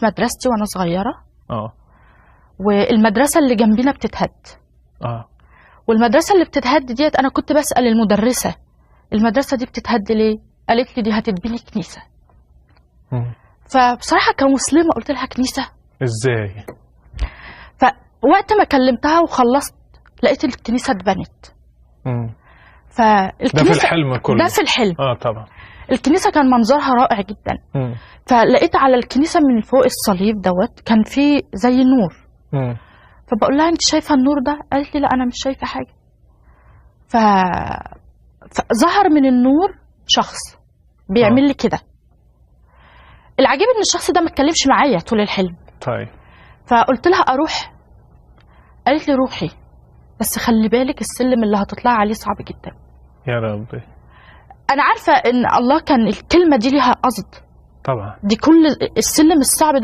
في مدرستي وانا صغيرة. اه. والمدرسة اللي جنبينا بتتهد. اه. والمدرسة اللي بتتهد ديت انا كنت بسال المدرسة المدرسة دي بتتهد ليه؟ قالت لي دي هتتبني كنيسة. فبصراحة كمسلمه قلت لها كنيسة ازاي؟ فوقت ما كلمتها وخلصت لقيت الكنيسة اتبنت. فالكنيسه ده في الحلم كله. ده في الحلم. اه طبعا. الكنيسة كان منظرها رائع جدا. فلقيت على الكنيسة من فوق الصليب دوت كان في زي نور. فبقول لها انت شايفه النور ده؟ قالت لي لا انا مش شايفه حاجة. فظهر من النور شخص بيعمل لي كده. العجيب ان الشخص ده ما اتكلمش معايا طول الحلم. طيب. فقلت لها اروح؟ قالت لي روحي، بس خلي بالك السلم اللي هتطلعي عليه صعب جدا. يا ربي. انا عارفه ان الله كان الكلمة دي ليها قصد. طبعا. دي كل السلم الصعب ده.